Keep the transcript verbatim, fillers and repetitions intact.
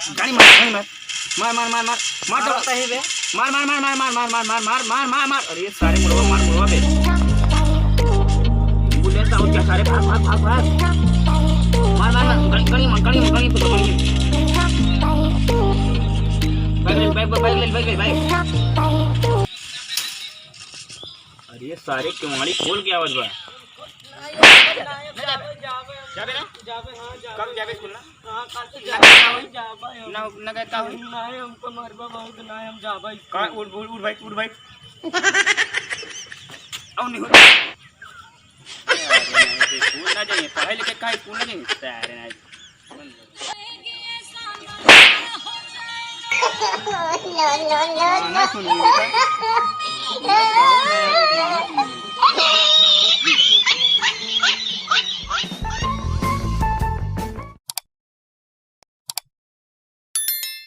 गाड़ी मार, गाड़ी मार। मार, मार, मार, मार। मार तो। मारता ही बे। मार, मार, मार। अरे सारे मुड़वा, मार मुड़वा बे। बुलेट आउट क्या सारे? भाग, भाग, भाग, भाग। मार, मार, मार। गाड़ी, गाड़ी मार, गाड़ी मार, गाड़ी मार, गाड़ी मार। भाग ले, भाग, भाग, भाग ले, भाग ले, भाग। अरे सारे केवाड़ी खोल के आवत बा। जाबे ना? जाबे, हाँ, जाबे। कब जाबे स्कूल ना? हाँ, कल से ना जाबे, कहे का होई? जाबे हम। ना, ना कहे का होई? नहीं, हमको मरबा बहुत, नहीं, हम जाबे स्कूल। का? उठ, उठ, उठ भाई, उठ भाई। आओ नहीं हो। स्कूल ना जाइए, पढ़ाई लिखे का स्कूल ना जाइए, सारे ना। No, no, no, no।